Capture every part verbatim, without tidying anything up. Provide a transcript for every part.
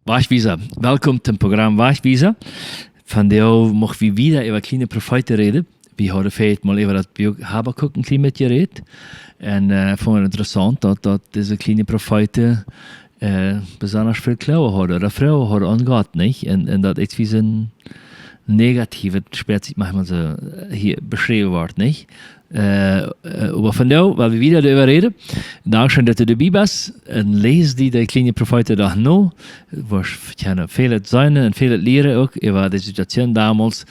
Wajchwiesa. Welkom toom Program Wajchwiesa. Vondoag mucht wie wada äwa kjliene Profeeten räden. Wie hauden väl mol äwa daut Buak Habakuk een kjlien bät jerät. Un äh, fungen interessaunt, daut, daut dise kjliene Profeeten äh, besonda väl Gloowen hauden, ooda Vetruen hauden aun Gott, nich? Un, un daut es wie soon negative, spält sikj maunchmol soo, äh, hia beschräwen woat, nich? Äh, äh, oba vondoag, wiels wie wada doaräwa räden, dankscheen, daut du doabie best. Un läs die de kjliene Profeeten doa no. Woascht kjennen väl seenen un väl lieren uk äwa de Situation donmols.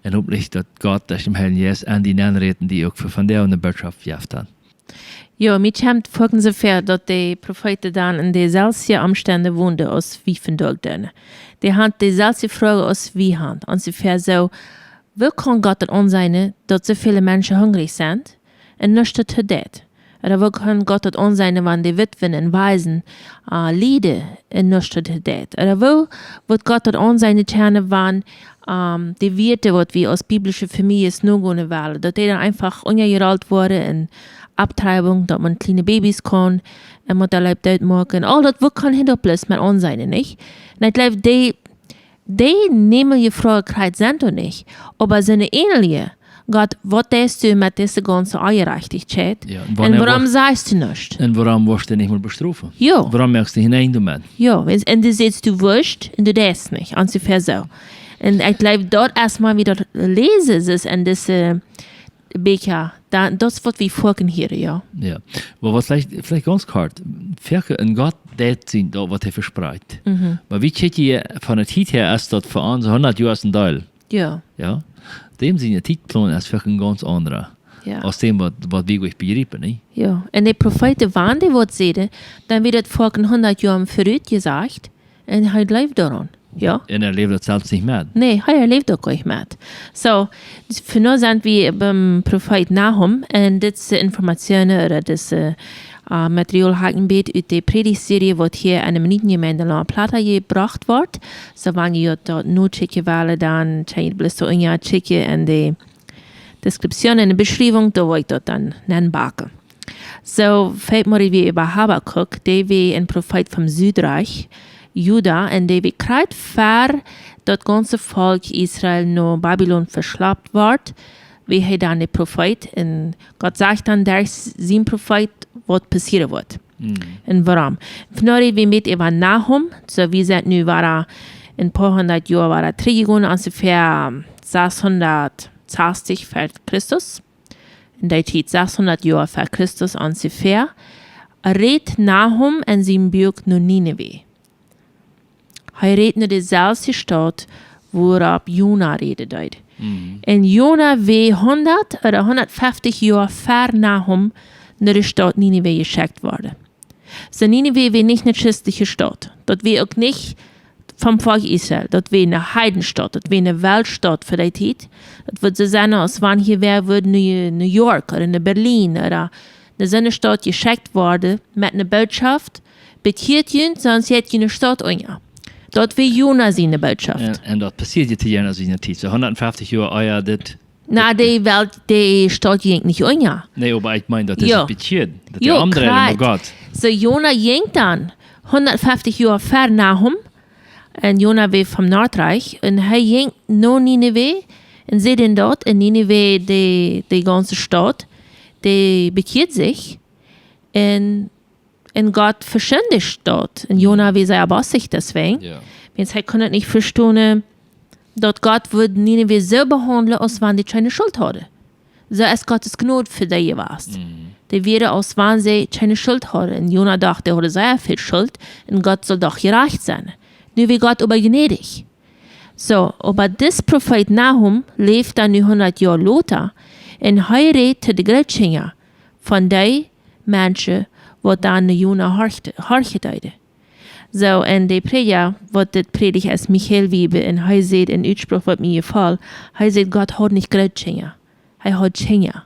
Un hopentlich daut Gott derch dän Heiljen Jeist aun die aunrät un die uk fa vondoag eene Bootschoft jeft dan. Jo, mie kjemt foaken soo väa, daut de Profeeten dan en deselwje Omstend wonden aus wie vondoag doonen. Dee hauden deselwje Froag aus wie han. Onjefäa soo, woo kaun Gott daut aunseenen, daut soo väl Menschen hungrich sent un nuscht doatoo deit? Ooda woo kaun Gott daut aunseenen, wan de Witwen un Waisen äh, lieden un nuscht doatoo deit? Ooda woo woat Gott daut aunseenen kjennen, wan ähm, de Wieed, waut wie aus biblische Famieljes nogonen wellen, daut dee dan eefach unjajerolt woaren en Auftreibung, daut maun kjliene Babys kaun un met de Leew dootmoaken. Aul daut, woo kaun hee daut bloos mau aunseenen, nich? Un ekj jleew, dee, dee nämelje Froag kjricht sent doa nich. Oba soone änelje, Gott, waut deist du met dise gaunze Onjerajchtichkjeit? Jo, un un wanea woarom woat sajchst du nuscht? Un wuarom woascht du nich mol bestroft? Jo. Wuarom moakst du nich een Enj doamet? Jo, un, un du sajchst, du woascht, un du deist nich, onjefäa soo. Un ekj jleew, daut es mau wada läsen, es en dise Bieekja, daut, daut es waut wie foaken hieren, jo. Jo. Oba waut veleicht, veleicht gaunz kort, foaken, un Gott deit sien, daut waut hee vesprakjt. Mhm. Oba wie kjikjen hia von de Tiet häa, es daut fa ons hundat Joa es een Deel. Jo. Jo. Däm sien Tietplan es foaken gaunz aundra. Jo. Aus däm waut, waut wie goanich bejriepen, nich? Jo. Un de Profeeten, wan dee waut säden, dan woat daut foaken hundat Joa verut jesajcht. Un hee jleeft doaraun. Jo. Un hee läft daut selfst nich met. Nä, hee läft uk nich met. Soo, fa nu sent wie biem Profeet Nahum un dit es de Information ooda dit äh, Material hab ekj een bät ut de Prädichtserie, waut hia en de Mennonitenjemeent en La Plata jebrocht woat. Soo, wan jie daut nu checken wellen, dan kjenn jie bloos soo unja checken en de Description, en de Beschriewunk, doa woa ekj daut dan nenbacken. Soo, foaken mol wada äwa Habakuk, dee wia een Profeet vom Südreich, Juda, un dee wia krakjt ver daut gaunze Volkj Israel no Babilon veschlapt woat, wia hee dan de Profeet, un Gott sajcht dan derch sien Profeet, waut passieren woat. Mhm. Un wuarom. Vondoag wie met äwa Nahum, soo wie sent nu wada een poa hundat Joa wada trigjjegonen, onjefäa sechshundat sastich ver Christus. En dee Tiet, sechshundat Joa ver Christus onjefäa, rät Nahum en sien Buak no Ninive. Hee rät no deselwje Staut, wuaropp Jona räden deed. Mhm. Un Jona wia hundat ooda hundatfeftich Joa ver Nahum no de Staut Ninive jeschekjt worden. Soo, Ninive wia nich eene christelje Staut. Daut wia uk nich vom Volkj Israel. Daut wia eene Heidenstaut. Daut wia eene Weltstaut fa dee Tiet. Daut wudd soo sennen, aus wan hia wäa wudd no New York ooda no Berlin ooda no soone Staut jeschekjt woaren met eene Bootschoft: Bekjieet junt, sonst jeit june Staut unja. Daut wia Jona siene Bootschoft. Un, un daut passieed je to Jona siene Tiet. Soo hundatfeftich Joa ea dit. Na, de Welt, de Staut jinkj nich unja. Nä, oba ekj meen, daut es Jo. Bekjieet. Daut Jo, de aundre krakjt. Gott. Soo, Jona jinkj dan hundatfeftich Joa ver Nahum. Un Jona wia vom Nordreich. Un hee jinkj no Ninive. Un säd dan daut, en Ninive, de, de gaunze Staut, dee bekjieed sikj. Un un Gott veschindich daut. Un Jona wia sea bosich doawäajen. Jo. Wiels hee kunn daut nich vestonen, daut Gott wudd Ninive soo behaundlen, aus wan dee kjeene Schult hauden. Soo es Gottes Jnod fa dee jewast. Mhm. Dee wieren, aus wan see kjeene Schult hauden. Un Jona docht, dee hauden sea väl Schult. Un Gott sull doch jerajcht sennen. Nu wia Gott oba jnädich. Soo, oba dis Profeet Nahum läft dan nu hundat Joa lota. Un hee rät to de Grootkjinja von dee Menschen, waut dan no Jona horchten, horchen deeden. Soo, un de Prädja, waut dit prädicht, es Michael Wiebe, un hee säd een Utspruch, waut mie jefoll. Hee säd, Gott haud nich Grootkjinja. Hee haud Kjinja.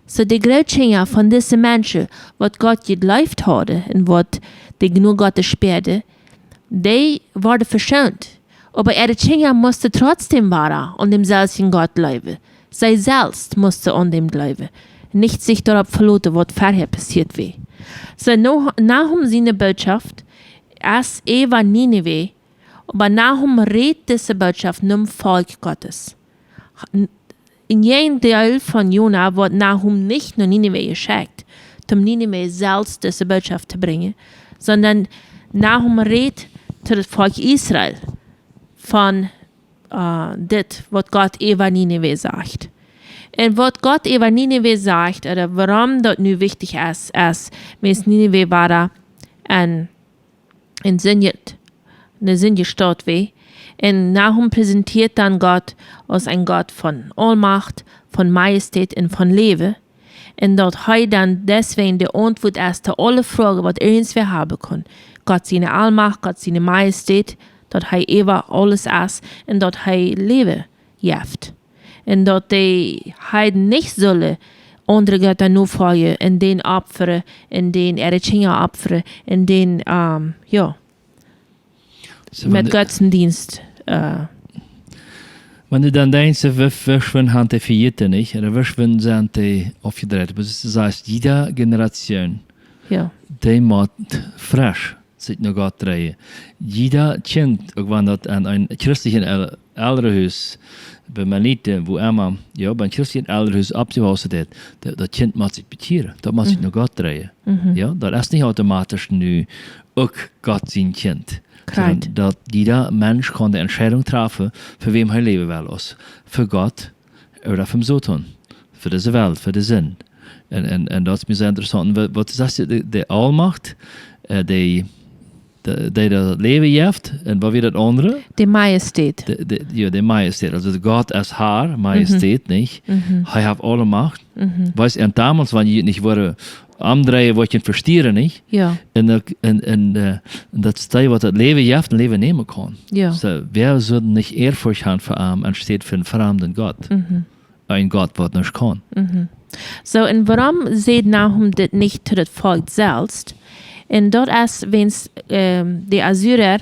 Soo, de Grootkjinja von dise Menschen, waut Gott jeleeft hauden un waut de Jnod Gottes späaden, dee worden veschoont. Oba äare Kjinja musten trotzdäm wada aun dämselwjen Gott jleewen. See selfst musten aun däm jleewen, nich sikj doaropp veloten, waut verhäa passieet wia. Soo, No-, Nahum siene Bootschoft es äwa Ninive, Oba Nahum rät dise Bootschoft nom Volkj Gottes. En jeen Deel von Jona woat Nahum nich no Ninive jeschekjt, om Ninive selfst dise Bootschoft to brinjen, sonda Nahum rät to daut Volkj Israel von äh, dit, waut Gott äwa Ninive sajcht. Un waut Gott äwa Ninive sajcht, ooda wuarom daut nu wichtich es, es, wiels Ninive wia een, een sindjet, eene sindje Staut wia. Un Nahum präsentieet dan Gott aus een Gott von Aulmacht, von Majestät un von Läwen. Un daut hee dan deswäajen de Auntwuat es to aule Froagen, waut irjentwäa haben kaun. Gott siene Aulmacht, Gott siene Majestät, daut hee äwa aules es un daut hee Läwen jeft. Un daut dee Heiden nich sullen aundre Jetta nofoljen un dän opfren un dän äare Kjinja opfren un dän, ähm, jo, Soo, met wan, Gottsdeenst, äh, wan du dan denkjst, wie, wie schwind han dee vejäten, nich? Ooda wie schwind sent dee aufjedreit. Oba daut sajcht, jiede Generation, jo, dee mott fresch sikj no Gott dreien. Jieda Kjint, uk wan daut aun een christlichet El-, Elrenhus, bie Mennoniten, wua emma, jo, bie een christlichet Elrenhus oppjewossen es, daut, daut Kjint mott sikj bekjieren, daut mott sikj, mhm, no Gott dreien. Mhm. Jo, daut es nich automatisch nu uk Gott sien Kjint. Krakjt. Sonda daut jieda Mensch kaun de Entscheidunk träfen, fa wäm hee läwen well, aus fa Gott ooda fa dän Soton, fa dise Welt, fa de Sind. Un, un, un daut es mie sea interessaunt. Un wa-, waut sajcht de, de Aulmacht, äh, dee, dee, dee daut Läwen jeft, un waut wia daut aundre? De Majestät. De, de, jo, de Majestät. Aulsoo de Gott es Har, Majestät, mhm, nich? Mhm. Hee haft aule Macht. Mhm. Weetst, un domols, wan jie nich woaren omdreien, woat jie vestieren, nich? Jo. Un, uk, un, un, äh, un daut es dee, waut daut Läwen jeft un Läwen nämen kaun. Jo. Soo, wäa sull nich Ehrfurcht han fa am, enne Städ fa een framden Gott? Mhm. Een Gott, waut nuscht kaun. Mhm. Soo, un wuarom sajcht Nahum dit nich to daut Volkj selfst? Un daut es, wiels, ähm, de Assyrer,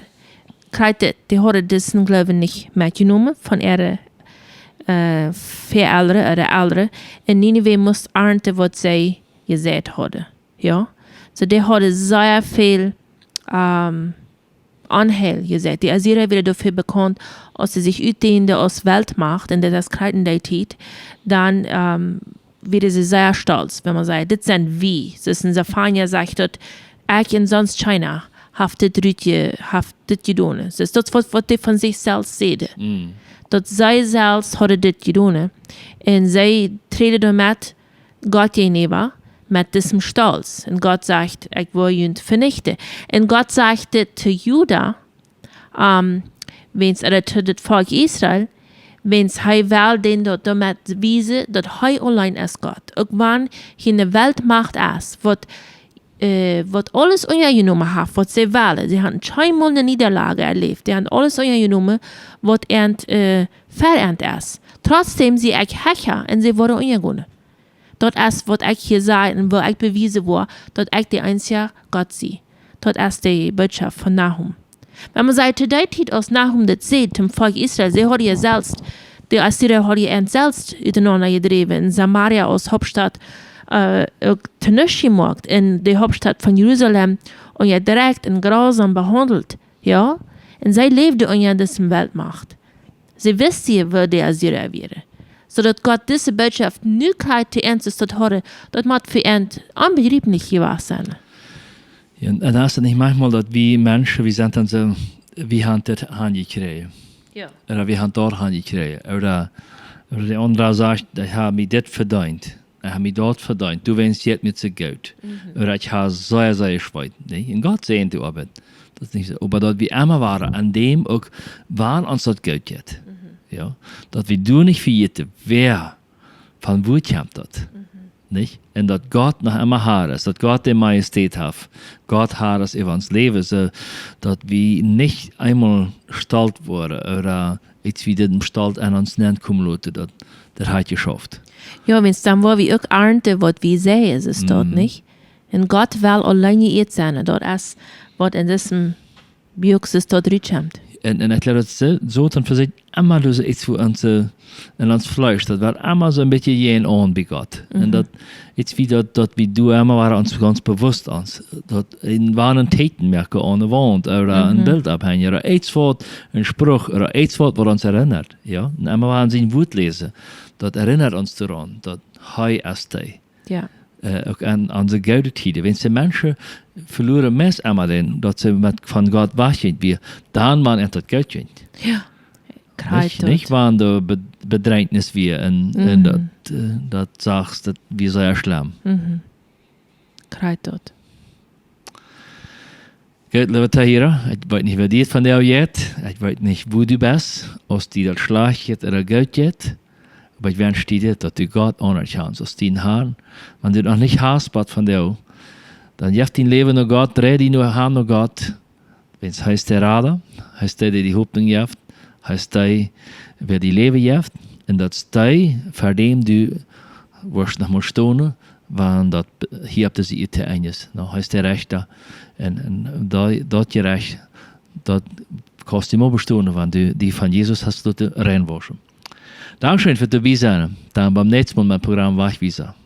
krakjt, dee hauden disen Gloowen nich metjenomen von äare, äh, Väaelren, äare Elren. Un Ninive musst arnten, waut see jeseit hauden. Jo? Soo, dee hauden sea väl, ähm, Onheil jeseit. De Assyrer wieren doafäa bekaunt, aus see sikj utdeenden aus Weltmacht, un daut es krakjt en dee Tiet, dan, ähm, wieren see sea stolt, wan maun säd, dit sent wie. Soo aus en Sefania sajcht daut, ekj un sonst kjeena haft dit rutje-, haft dit jedonen. Soo aus daut, waut, waut dee von sikj selfst säden. Mm. Daut see selfst hauden dit jedonen. Un see träden doamet Gott jäajenäwa met disem Stolz. Un Gott sajcht, ekj woa junt venichten. Un Gott sajcht dit to Juda, ähm, wiels, ooda to daut Volkj Israel, wiels hee well dän daut doamet wiesen, daut hee auleen es Gott. Uk wan hia eene Weltmacht es, waut, äh, waut aules unjajenomen haft, waut see wellen. See haben kjeenmol eene Niederlage erläft. See haben aules unjajenomen, waut an, äh, fa an es. Trotzdäm sie ekj hecha un see woaren unjagonen. Daut es waut ekj hia saj un woo ekj bewiesen woa, daut ekj de eensja Gott sie. Daut es de Bootschoft von Nahum. Wan maun sajcht, to dee Tiet aus Nahum dit säd, tom Volkj Israel, see hauden jo selfst, de Assyrer hauden an selfst utenaunda jedräwen, un Samaria aus Hauptstadt, äh, uk tonuscht jemoakt, un de Hauptstadt von Jerusalem, un jo direkt un grausam behaundelt, jo? Un see läwden unja dise Weltmacht. See wisten, wäa de Assyrer wieren. Soo daut Gott dise Bootschoft nu krakjt to an es daut hieet, daut mott fa an onbejrieplich jewast sennen. Jo, un, un es daut nich maunchmol daut wie Menschen, wie sent dan soo, wie haben dit aunjekjräajen. Jo. Ooda wie haben daut aunjekjräajen. Ooda, ooda de aundra sajcht, ekj hab mie dit vedeent. Ekj hab mie daut vedeent. Du weetst, jeit mie soo goot. Mhm. Ooda ekj hab sea, sea jeschweet, nä? Un Gott säajent die Oabeit. Daut es nich soo. Oba daut wie emma wieren, aun däm uk, wan ons daut goot jeit. Mhm. Jo? Daut wie doa nich vejäten, wäa, von wua kjemt daut? Mhm. Nich? Un daut Gott noch emma Har es, daut Gott de Majestät haft, Gott Har es äwa ons Läwen, soo daut wie nich eemol stolt woaren, ooda ieescht wie dän Stolt aun ons nenkomen loten, daut, daut haft jeschauft. Jo, wiels dan woa wie uk arnten, waut wie seien, es daut, mhm, nich? Un Gott well auleen jeieet sennen, daut es, waut en dise Buak es daut rutjemt. Un, un ekj jleew daut Soton vesieekjt emma, daut es ieets wua ons, äh, en ons Fleesch, daut woat emma soo een bät jäajen aun bie Gott. Un daut, ieets woo daut, daut wie doa emma woaren ons gaunz bewusst ons, daut wie woaren een Tieekjen moaken aun de Waunt, ooda een Bilt opphenjen, ooda ieets waut, een Spruch, ooda ieets waut, waut ons erinnert, jo. Un emma woaren sien Wuat läsen, daut erinnert ons doaraun, daut hee es dee. Jo. Äh, uk aun, aun de goode Tieden. Wan de Menschen veloaren meist emma dän, daut see met, von Gott wajchjinjen, wia, dan wan et daut Gott jinj. Jo. Nich, nich wan de Be-, Bedrängnis wia un, un daut, äh, daut sachst, daut wia sea schlemm. Krakjt daut. Goot, leewe Tohiera, ekj weet nich, woo die et vondoag jeit. Ekj weet nich, wua du best, aus die daut schlajcht jeit ooda goot jeit. Oba ekj wensch die dit, daut du Gott aunerkjanst aus dien Harn. Wan du noch nich hast, waut vondoag, dan jeff dien Läwen no Gott, drei die no han no Gott. Wiels hee es de Rada, hee es dee, dee die Hopninj jeft, hee es dee, wäa die Läwen jeft. Un daut es dee, ver däm du woascht noch mol stonen, wan daut hia opp dise Ieed to Enj es. Nu, hee es de Rechta. Un, un daut, daut Jerecht, daut kaust du mau bestonen, wan du die von Jesus hast loten reinwauschen. Dankscheen fa daut Biesennen. Dan biem näakjsten Mol mien Program Wajchwiesa.